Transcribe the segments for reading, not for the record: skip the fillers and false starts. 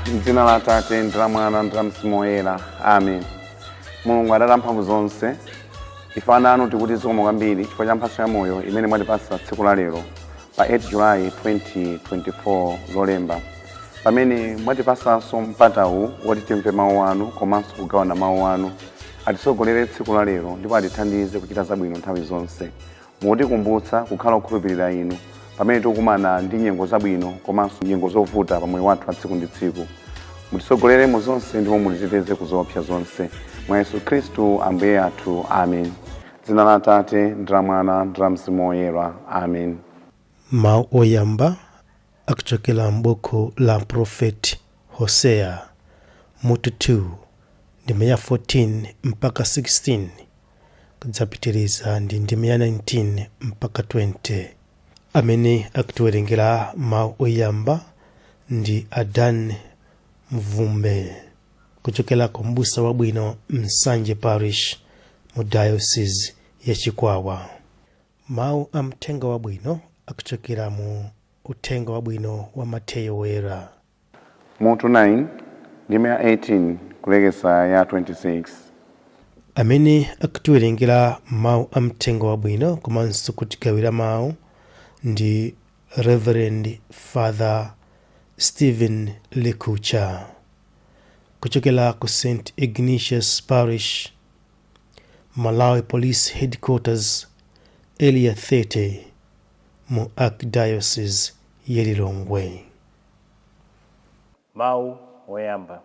M'dzina la Atate ndi la Mwana ndi la Mzimu Woyera, amen. Mulungu Atate amphamvu zonse, ife ana anu tikuti zikomo kwambiri chifukwa cha mphatso ya moyo imene mwatipatsa tsiku la lero pa 8 July 2024 Lolemba, pamene mwatipatsanso mpatawu woti timve mawu anu komanso kugawana mawu anu. Atitsogolere tsiku la lero ndipo atithandize kuchita zabwino nthawi zonse. Mutikumbutsa kukhala okhulupirira inu pamene tikukumana ndi nyengo zabwino komanso nyengo zovuta pa moyo wathu wa tsiku ndi tsiku. Mutitsogolere mu zonse ndipo mutiteteze ku zoopsa zonse. Mwa Yesu Khristu Ambuye athu. Amen. Dzina la Atate ndi la Mwana ndi la Mzimu Woyera. Amen. Mawu oyamba akuchokera m'buku la mprofeti Hoseya mutu 2 ndime ya 14 mpaka 16 kudzapitiriza ndi ndime ya 19 mpaka 20. Amene akutiwerengera mawu oyamba ndi Adan Mvumbe kuchokera ku Mbusa Wabwino Nsanje Parish mu Diocese ya Chikwawa. Mawu a Mthenga Wabwino akuchokera mu Uthenga Wabwino wa Mateyo Woyera. Mutu 9 ndime ya 18 kulekeza ya 26. Amene akutiwerengera mawu a Mthenga Wabwino komanso kutigawira mawu ndi Reverend Father Stephen Likucha kuchokera ku St Ignatius Parish, Malawi Police Headquarters, Area 30 mu Archdiocese ya Lilongwe. Mawu oyamba.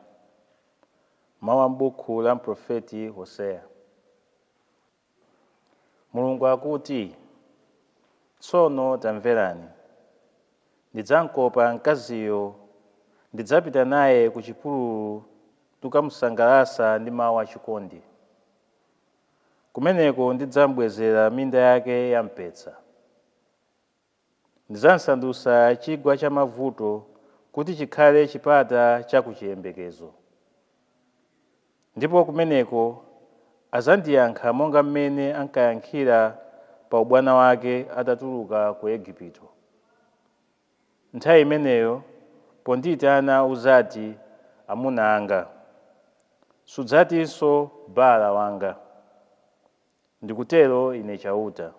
Mawu a m'buku la mprofeti Hoseya. Mulungu akuti, Tsono tamverani, ndidzamkopa mkaziyo, ndidzapita naye ku chipululu ndikukamusangalatsa ndi mawu achikondi. Kumeneko ndidzambwezera minda yake ya mpesa. Ndidzamsandutsa chigwa cha mavuto kuti chikhale chipata cha kuchiyembekezo. Ndipo kumeneko adzandiyankha monga mmene ankayankhira pa ubwana wake atatuluka ku Igupto. Nthawi imeneyo pondiitana udzati, Amuna anga. Sudzatinso Baala wanga. Ndikutero Ine Chauta.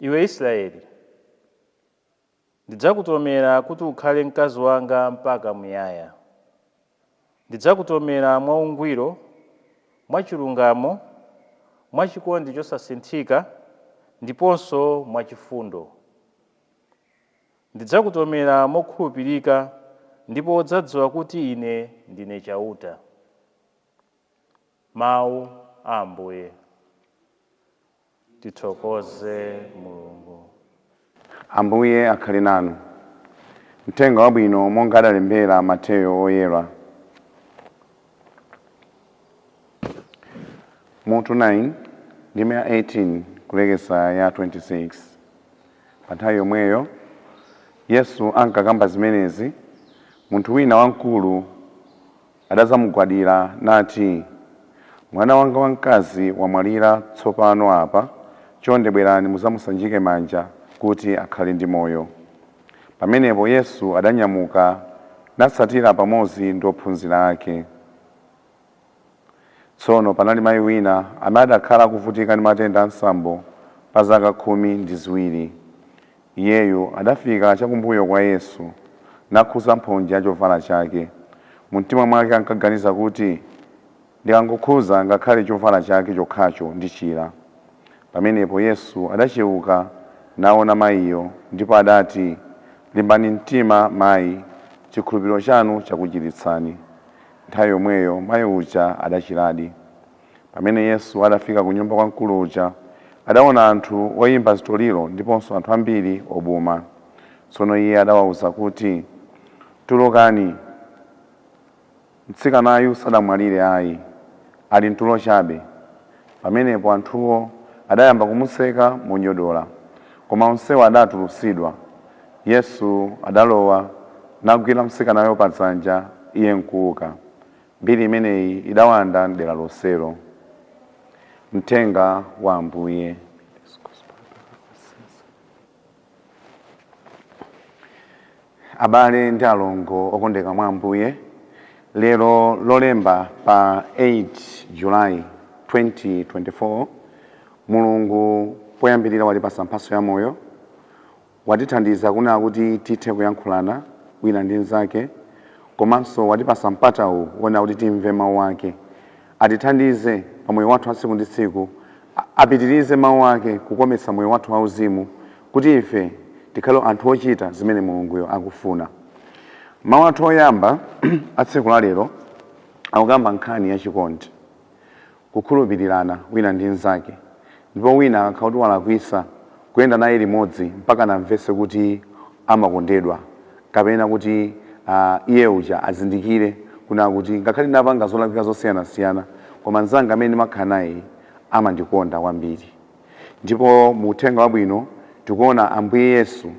Iwe Israele, ndidzakutomera kuti ukhale mkazi wanga mpaka muyaya. Ndidzakutomera mwaungwiro, mwachilungamo, mwachikondi chosasinthika ndiponso mwachifundo. Ndidzakutomera mokhulupirika ndipo udzadziwa kuti Ine ndine Chauta. Mawu a Ambuye. Tithokoze Mulungu. Ambuye akhale nanu. Mthenga wabwino monga adalembera Mateyo Oyera. Mutu 9 ndime ya 18 kulekeza ya 26. Pa nthawi yomweyo Yesu ankakamba zimenezi, munthu wina wamkulu adadzamugwadira nati, Mwana wanga wamkazi wamwalira tsopano apa, chonde bwerani mudzamusanjike manja kuti akhale ndi moyo. Pamenepo Yesu adanyamuka natsatira pamodzi ndi ophunzira ake. Tsono panali mai wina amene adakhala akuvutika ndi matenda a msambo pa zaka 12. Iyeyu adafika chakumbuyo kwa Yesu, nakhudza mphonje ya chovala chake. Mumtima mwake ankaganiza kuti, Ndikangokhudza ngakhale chovala chake chokhacho ndichira. Pamenepo Yesu adacheuka naona maiyo, ndipo adati, Limbani mtima, mai, chikhulupiriro chanu chakuchiritsani. Nthawi yomweyo mai uja adachiradi. Pamene Yesu adafika kunyumba kwa mkulu uja, adaona anthu oimba zitoliro ndiponso anthu ambiri obuma. Tsono Iye adawauza kuti, Tulukani! Mtsikanayu sadamwalire ai, ali m'tulo chabe. Pamenepo anthuwo adayamba kumuseka monyodola. Koma onsewo adatulutsidwa. Yesu adalowa, nagwira mtsikanayo pa dzanja, iye nkuuka. Mbiri imeneyi idawanda m'dera lonselo. Mthenga wa Ambuye. Abale ndi alongo okondeka mwa Ambuye, lero Lolemba pa 8 Julayi 2024, Mulungu poyambirira watipasa mphatso ya moyo, watithandiza kunena kuti tithe kuyankhulana wina ndi mnzake, komanso watipasa mpatawu wonena kuti timve mawu ake, atithandize pa moyo wathu wa tsiku ndi tsiku, apitirize mawu ake kukometsa moyo wathu wauzimu kuti ife tikhale anthu ochita zimene Mulunguyo akufuna. Mawu athu oyamba a tsiku la lero akukamba nkhani yachikondi, kukhulupirirana wina ndi mnzake, ndipo wina akakhala kuti walakwisa, kuyenda naye limodzi mpaka namvese kuti amakondedwa, kapena kuti iye uja azindikire kuna kuti ngakhale ndinapanga zolakwika zosiyanasiyana, koma mnzanga amene ndimakhala naye amandikonda kwambiri. Ndipo mu uthenga wabwino tikuona Ambuye Yesu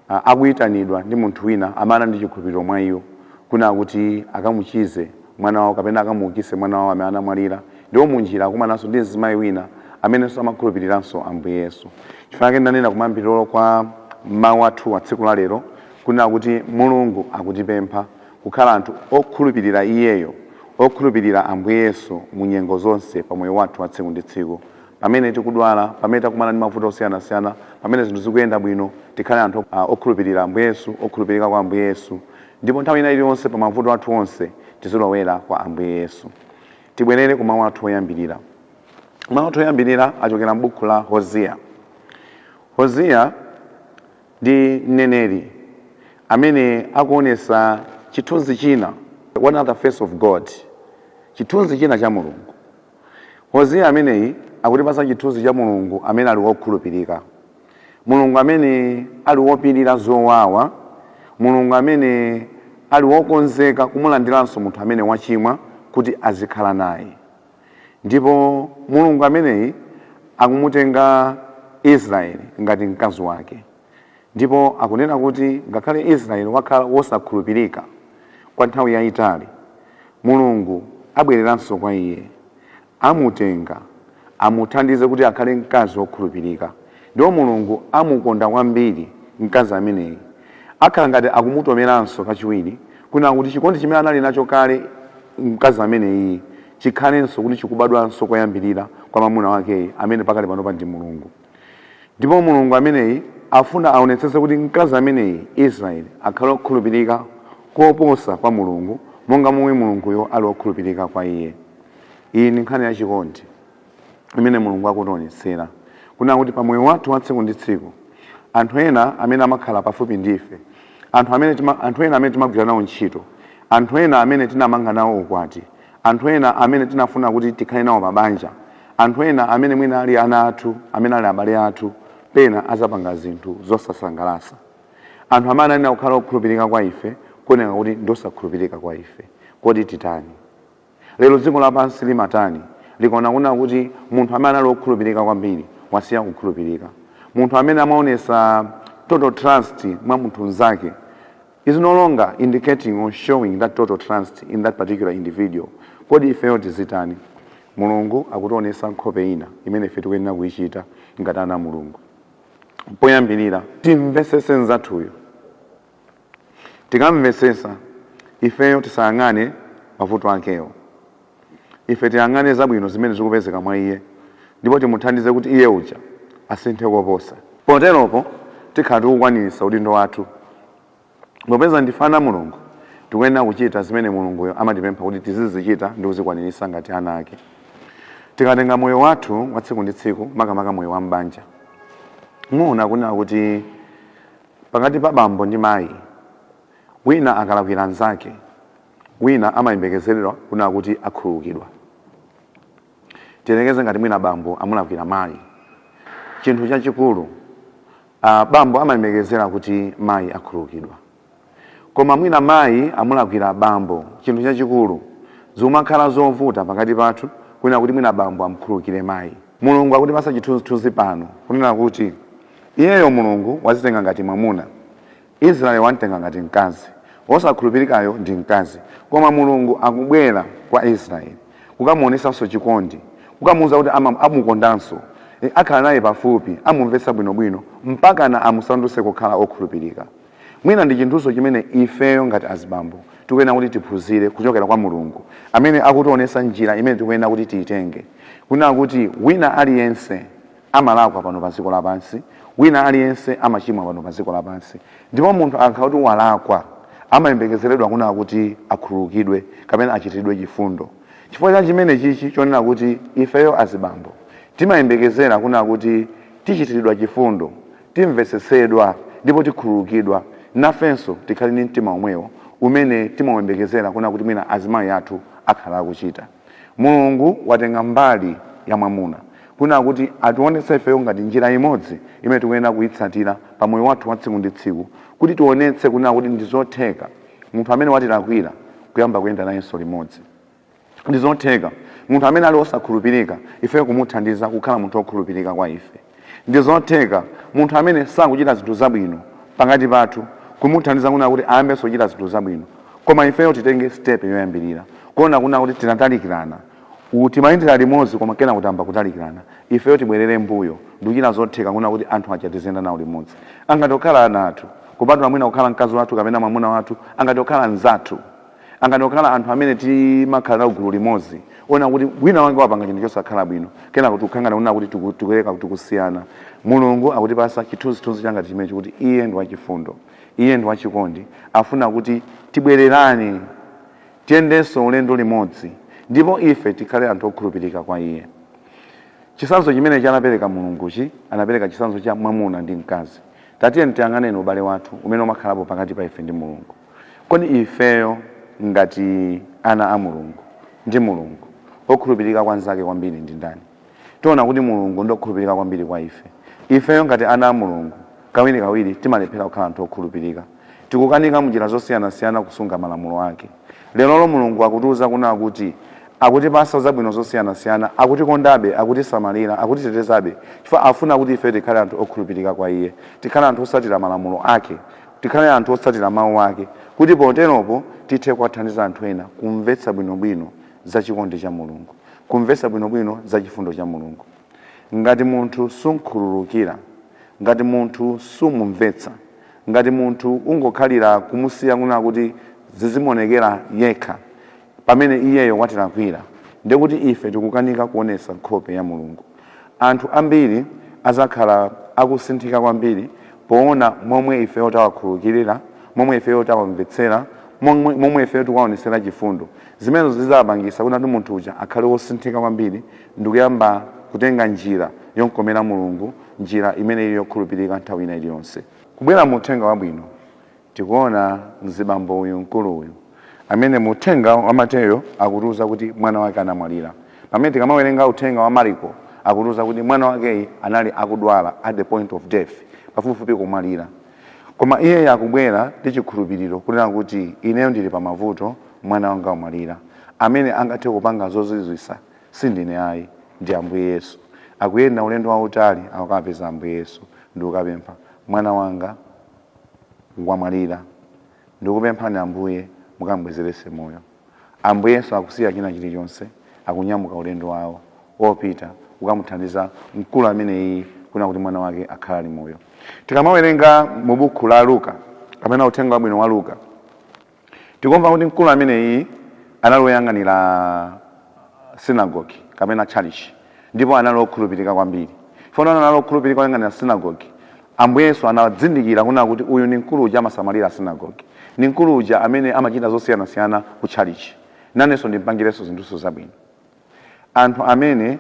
akuyitanidwa ndi munthu wina amene anali ndi chikhulupiriro mwa iwo kuna kuti akamuchize mwana wawo kapena akamuukise mwana wawo amene anamwalira. Ndipo munjira akumananso ndi mzimayi wina amenenso amakhulupiriranso Ambuye Yesu. Chifukwa chake ndanena kumayambiriro kwa mawu athu a tsiku la lero kunena kuti Mulungu akutipempha kukhala anthu okhulupirira iyeyo, okhulupirira Ambuye Yesu mu nyengo zonse pa moyo wathu wa tsiku ndi tsiku. Pamene tikudwala, pamene takumana ndi mavuto osiyanasiyana, pamene zinthu zikuyenda bwino, tikhale anthu okhulupirira Ambuye Yesu, okhulupirika kwa Ambuye Yesu, ndipo nthawi ina iliyonse pa mavuto athu onse tizilowera kwa Ambuye Yesu. Tibwerere ku mawu athu oyambirira. Mawu athu oyambirira achokera m'buku la Hosea. Hosea ndi mneneri amene akuonesa chithunzi china, one other face of God, chithunzi china cha Mulungu. Hosea ameneyi akutipasa chithunzi cha Mulungu amene ali wokhulupirika, Mulungu amene ali wopirira zowawa, Mulungu amene ali wokonzeka kumulandiranso munthu amene wachimwa kuti azikhala naye. Ndipo Mulungu ameneyi akumutenga Israeli ngati mkazi wake, ndipo akunena kuti ngakhale Israeli wakhala wosakhulupirika kwa nthawi yayitali, Mulungu abwereranso kwa iye, amutenga, amuthandize kuti akhale mkazi wokhulupirika. Ndipo Mulungu amukonda kwambiri mkazi ameneyi, akhala ngati akumutomeranso kachiwiri kunena kuti chikondi chimene anali nacho kale mkazi ameneyi chikhalenso kuti chikubadwanso koyambirira kwa mwamuna wakeyi amene pakali panopa ndi Mulungu. Ndipo Mulungu ameneyi afuna aonetsetse kuti mkazi ameneyi, Israeli, akhale okhulupirika koposa kwa Mulungu monga momwe Mulunguyo ali wokhulupirika kwa iye. Iyi ndi nkhani yachikondi imene Mulungu akutionetsera kunena kuti pa moyo wathu wa tsiku ndi tsiku, anthu ena amene amakhala pafupi ndi ife, anthu ena amene timagwira nawo ntchito, anthu ena amene tinamanga nawo ukwati, anthu ena amene tinafuna kuti tikhale nawo mabanja, anthu ena amene mwina ali ana athu, amene ali abale athu, pena azapanga zinthu zosasangalatsa. Anthu amene ananena kukhala okhulupirika kwa ife kuoneka kuti ndiosakhulupirika kwa ife. Kodi titani lero? Dziko lapansi limatani likaona kunena kuti munthu amene anali okhulupirika kwambiri wasiya kukhulupirika? Munthu amene amaonesa total trust mwa munthu mnzake is no longer indicating or showing that total trust in that particular individual. Kodi ifeyo tizitani? Mulungu akutionesa nkhope ina imene ife tikuyenera kuyichita ngati ana Mulungu. Poyambirira, timvesese mnzathuyo. Tikamvesesa, ifeyo tisayang'ane mavuto akewo, ife tiyang'ane zabwino zimene zikupezeka mwa iye, ndipo timuthandize kuti iye uja asinthe koposa. Poteropo tikhala tikukwaniritsa udindo wathu. Popeza ndife ana Mulungu, tikuyenera kuchita zimene Mulunguyo amatipempha kuti tizizichita ndi kuzikwaniritsa ngati ana ake. Tikatenga moyo wathu wa tsiku ndi tsiku, makamaka moyo wa m'banja, muona kunena kuti pakati pa bambo ndi mayi, wina akalakwira mnzake, wina amayembekezeredwa kunena kuti akhululukidwa. Tiyerekeze ngati mwina bambo amulakwira mayi chinthu chachikulu, bambo amayembekezera kuti mayi akhululukidwa. Koma mwina mayi amulakwira bambo chinthu chachikulu, zimakhala zovuta pakati pathu kunena kuti mwina bambo amkhululukire mayi. Mulungu akutipasa chithunzithunzi pano kunena kuti iyeyo Mulungu wazitenga ngati mwamuna, Israeli wamtenga ngati mkazi, wosakhulupirikayo ndi mkazi. Koma Mulungu akubwera kwa Israeli kukamuonesanso chikondi, kukamuuza kuti amukondanso, akhala naye pafupi, amumvetsa bwinobwino mpakana amusandutse kukhala okhulupirika. Mwina ndi chinthuso chimene ifeyo ngati azibambo tikuyenera kuti tiphunzire kuchokera kwa Mulungu amene akutionetsa njira imene tikuyenera kuti tiyitenge, kunena kuti wina aliyense amalakwa pano pa dziko lapansi, wina aliyense amachimwa pano pa dziko lapansi, ndipo munthu akakhala kuti walakwa amayembekezeredwa kunena kuti akhululukidwe kapena achitiridwe chifundo. Chifukwa cha chimene chichi chonena kuti ifeyo azibambo timayembekezera kunena kuti tichitiridwa chifundo, timvetsetsedwa ndipo tikhululukidwa, nafenso tikhale ndi mtima omwewo umene timawembekezera kunena kuti mwina azimayi athu akhala akuchita. Mulungu watenga mbali ya mwamuna kunena kuti ationetse ifeyo ngati njira imodzi imene tikuyenera kuyitsatira pa moyo wathu wa tsiku ndi tsiku, kuti tionetse kunena kuti ndi zotheka munthu amene watilakwira kuyamba kuyenda nayenso limodzi. Ndi zotheka munthu amene ali wosakhulupirika ifeyo kumuthandiza kukhala munthu wokhulupirika kwa ife. Ndi zotheka munthu amene sakuchita zinthu zabwino pakati pathu kumuthandiza kunena kuti ayambenso kuchita zinthu zabwino, koma ifeyo titenge step yoyambirira kuona kunena kuti tinatalikirana, timayendera limodzi koma kena kutamba kutalikirana, ifeyo tibwerere mbuyo ndikuchita zotheka kunena kuti anthu aja tiziyenda nawo limodzi. Angati okhala ana athu, kupatula mwina kukhala mkazi wathu kapena mwamuna wathu, angati okhala anzathu, angati okhala anthu amene timakhala nawo gulu limodzi, ona kuti wina wake wapanga chinthu chosakhala bwino, kenako tikukhangana kunena kuti tikuleka tikusiyana. Mulungu akutipasa chithunzithunzi changati chimenechi kuti iye ndi wachifundo, iye ndi wachikondi, afuna kuti tibwererane, tiyendenso ulendo limodzi, ndipo ife tikhale anthu okhulupirika kwa iye. Chitsanzo chimene anapereka Mulunguchi, anapereka chitsanzo cha mwamuna ndi mkazi. Tatiyeni tiyang'aneni ubale wathu umene umakhalapo pakati pa ife ndi Mulungu. Kodi ifeyo ngati ana a Mulungu ndi Mulungu, okhulupirika kwa anzake kwambiri ndi ndani? Tiona kuti Mulungu ndi okhulupirika kwambiri kwa ife. Ifeyo ngati ana a Mulungu kawirikawiri timalephera kukhala anthu okhulupirika. Tikukanika munjira zosiyanasiyana kusunga malamulo ake. Lerolo Mulungu akutiuza kunena kuti akutipasa zabwino zosiyanasiyana, akutikondabe, akutisamalira, akutitetezabe, chifukwa afuna kuti ife tikhale anthu okhulupirika kwa iye, tikhale anthu otsatira malamulo ake, tikhale anthu otsatira mawu ake, kuti poteropo tithe kuwathandiza anthu ena kumvetsa bwinobwino za chikondi cha Mulungu, kumvetsa bwinobwino za chifundo cha Mulungu. Ngati munthu sunkhululukira, ngati munthu sumumvetsa, ngati munthu ungokhalira kumusiya kunena kuti zizimuonekera yekha pamene iyeyo watilakwira, ndekuti ife tikukanika kuonetsa nkhope ya Mulungu. Anthu ambiri azakhala akusinthika kwambiri poona momwe ifeyo tawakhululukirira, momwe ifeyo tawamvetsera, momwe ifeyo tikuwaonetsera chifundo. Zimenezo zidzapangisa kuti munthu uja akhale wosinthika kwambiri ndikuyamba kutenga njira yomkomera Mulungu, njira imene ili yokhulupirika nthawi ina iliyonse. Kubwera mu uthenga wabwino tikuona mzibambo uyu, mkulu uyu amene mu uthenga wa Mateyo akutiuza kuti mwana wake anamwalira, pamene tikamawerenga uthenga wa Mariko akutiuza kuti mwana wakeyi anali akudwala at the point of death, pafupifupi kumwalira, koma iye akubwera ndi chikhulupiriro kunena kuti ineyo ndili pa mavuto, mwana wanga wamwalira, amene angathe kupanga zozizwitsa sindine ayi, ndi Ambuye Yesu. Akuyenda ulendo wautali akukapeza Ambuye Yesu ndikukapempha, mwana wanga wamwalira, ndikupemphani Ambuye mukambwezerese moyo. Ambuye Yesu akusiya china chilichonse, akunyamuka ulendo wawo wopita kukamuthandiza mkulu ameneyi kuna kuti mwana wake akhala ali moyo. Tikamawerenga mu buku la Luka kapena uthenga wabwino wa Luka, tikumva kuti mkulu ameneyi anali woyang'anira synagogue kapena church, ndipo anali okhulupirika kwambiri. Fona anali okhulupirika woyang'anira synagogue, Ambuye Yesu anadzindikira kunena kuti uyu ndi mkulu uja amasamalira synagogue, ndi mkulu uja amene amachita zosiyanasiyana ku church, nanenso ndimpangirenso zinthuso zabwino. Anthu amene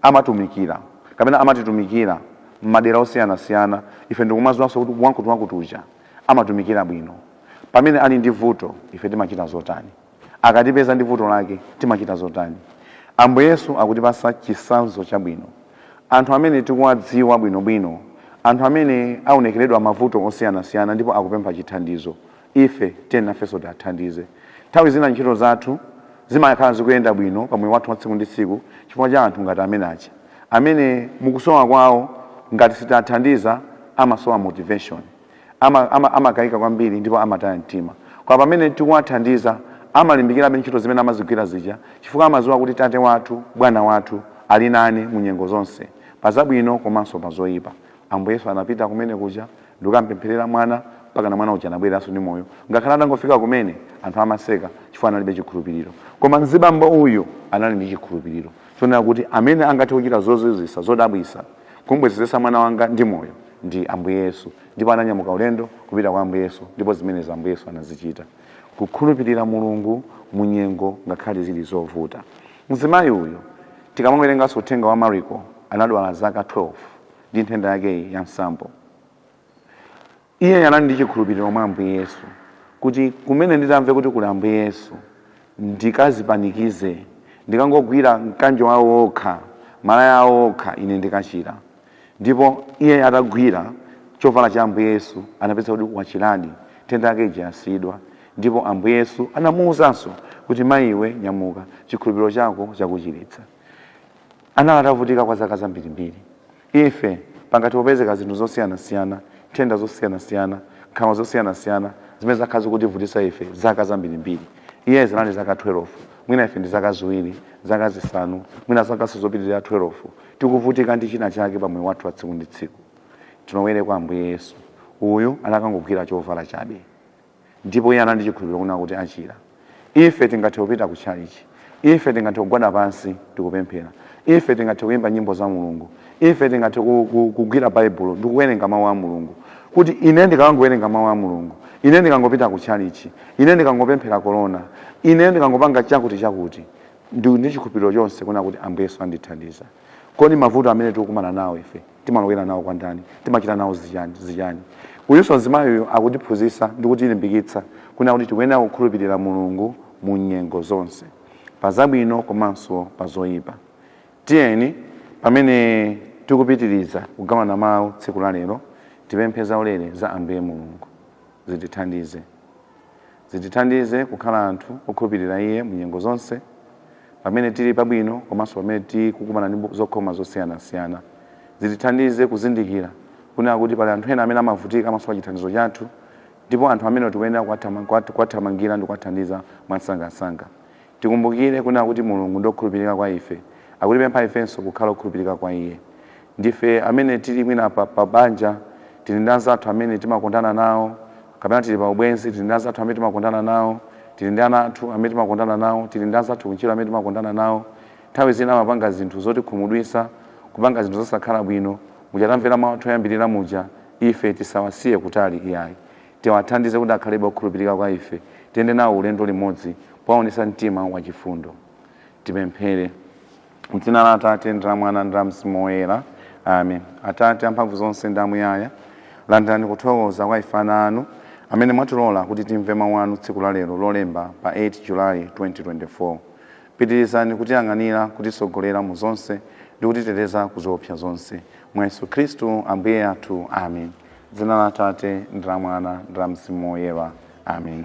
amatumikira kapena amatitumikira m'madera osiyanasiyana, ife ndikumadziwanso kuti wankuti wankuti uja amatumikira bwino, pamene ali ndi vuto ife timachita zotani? Akatipeza ndi vuto lake timachita zotani? Ambuye Yesu akutipasa chitsanzo chabwino. Anthu amene tikuwadziwa bwinobwino, anthu amene aonekeredwa mavuto osiyanasiyana ndipo akupempha chithandizo, ife tiye nafenso tiathandize. Nthawi zina ntchito zathu zimakhala zikuyenda bwino pamoyo wathu wa tsiku ndi tsiku chifukwa cha anthu ngati amene aja, amene mukusowa kwawo ngati sitiathandiza amasowa motivation, amakayika kwambiri ndipo amataya mtima. Koma pamene tikuwathandiza amalimbikirabe ntchito zimene amazigwira zija, chifukwa amadziwa kuti tate wathu, bwana wathu ali nane mu nyengo zonse, pa zabwino komanso pa zoyipa. Ambuye Yesu anapita kumene kuja ndikukampempherera mwana. Mpaka na mwana uja anabweranso ndi moyo. Ngakhale atangofika kumene, anthu amaseka chifukwa analibe chikhulupiriro. Koma mzibambo uyu anali ndi chikhulupiriro chonena kuti amene angathe kuchita zozizwitsa, zodabwitsa, kumbwezeretsa mwana wanga ndi moyo ndi Ambuye Yesu. Ndipo ananyamuka ulendo kupita kwa Ambuye Yesu, ndipo zimenezi Ambuye Yesu anazichita. Kukhulupirira Mulungu mu nyengo ngakhale zili zovuta. Mzimayi uyu, tikamawerenganso uthenga wa Mariko, anadwala zaka 12 ndi nthenda yakeyi ya msambo. Iye anali ndi chikhulupiriro mwa Ambuye Yesu kuti kumene nditamve kuti kuli Ambuye Yesu, ndikazipanikize, ndikangogwira mkanjo wawo okha, malaya awo okha, ine ndikachira. Ndipo iye atagwira chovala cha Ambuye Yesu, anapeza kuti wachiradi, nthenda yake ija yasiyidwa. Ndipo Ambuye Yesu anamuwuzanso kuti, mayiwe, nyamuka, chikhulupiriro chako chakuchiritsa. Anali atavutika kwa zaka zambirimbiri. Ife pangathe kupezeka zinthu zosiyanasiyana, nthenda zosiyanasiyana, nkhawa zosiyanasiyana zimene zakhala zikutivutitsa ife zaka zambirimbiri. Iye zinali zaka 12, mwina ife ndi zaka 2, zaka 5, mwina zakanso zopitirira 12, tikuvutika ndi china chake pa moyo wathu wa tsiku ndi tsiku. Tilowere kwa Ambuye Yesu. Uyu anakangogwira chovala chabe, ndipo iye anali ndi chikhulupiriro kunena kuti achira. Ife tingathe kupita ku tchalitchi, ife tingathe kugwada pansi tikupemphera, ife tingathe kuyimba nyimbo za Mulungu, ife tingathe kugwira Baibulo ndi kuwerenga mawu a Mulungu, kuti ine ndikangowerenga mawu a Mulungu, ine ndikangopita ku tchalitchi, ine ndikangopemphera korona, ine ndikangopanga chakuti chakuti, ndi chikhulupiriro chonse kunena kuti Ambuye Yesu andithandiza. Kodi mavuto amene tikukumana nawo ife timalowera nawo kwa ndani? Timachita nawo zichani zichani? Uyunso mzimayiyu akutiphunzitsa ndi kutilimbikitsa kunena kuti tikuyenera kukhulupirira Mulungu mu nyengo zonse, pa zabwino komanso pa zoyipa. Tiyeni pamene tikupitiriza kugawana mawu tsiku la lero, tipemphe zaulere za Ambuye Mulungu zitithandize, zitithandize kukhala anthu okhulupirira Iye mu nyengo zonse, pamene tili pabwino komanso pamene tikukumana ndi zokhoma zosiyanasiyana. Zitithandize kuzindikira kunena kuti pali anthu ena amene amavutika, amasowa chithandizo chathu, ndipo anthu amene tikuyenera kuwathamangira ndi kuwathandiza mwansangasanga. Tikumbukire kunena kuti Mulungu ndi okhulupirika kwa ife, akutipempha ifenso kukhala okhulupirika kwa Iye. Ndife amene tili mwina pa banja, tili ndi anzathu amene timakondana nawo, kapena tili pa ubwenzi, tili ndi anzathu amene timakondana nawo, tili ndi ana athu amene timakondana nawo, tili ndi anzathu kuntchito amene timakondana nawo. Nthawi zina amapanga zinthu zotikhumudwitsa, kupanga zinthu zosakhala bwino. Muja tamvera mawu athu oyambirira muja, ife tisawasiye kutali iyayi. Tiwathandize kuti akhalebe okhulupirika kwa ife, tiyende nawo ulendo limodzi powaonetsa mtima wachifundo. Tipemphere. M'dzina la Atate ndi la Mwana ndi la Mzimu Woyera. Amen. Atate amphamvu zonse ndi amuyaya, landirani kuthokoza kwa ife ana anu amene mwatilola kuti timve mawu anu tsiku la lero, Lolemba pa 8 Julayi 2024. Pitirizani kutiyang'anira, kutitsogolera mu zonse ndi kutiteteza ku zoopsa zonse. Mwa Yesu Khristu Ambuye athu. Amen. Dzina la Atate ndi la Mwana ndi la Mzimu Woyera. Amen.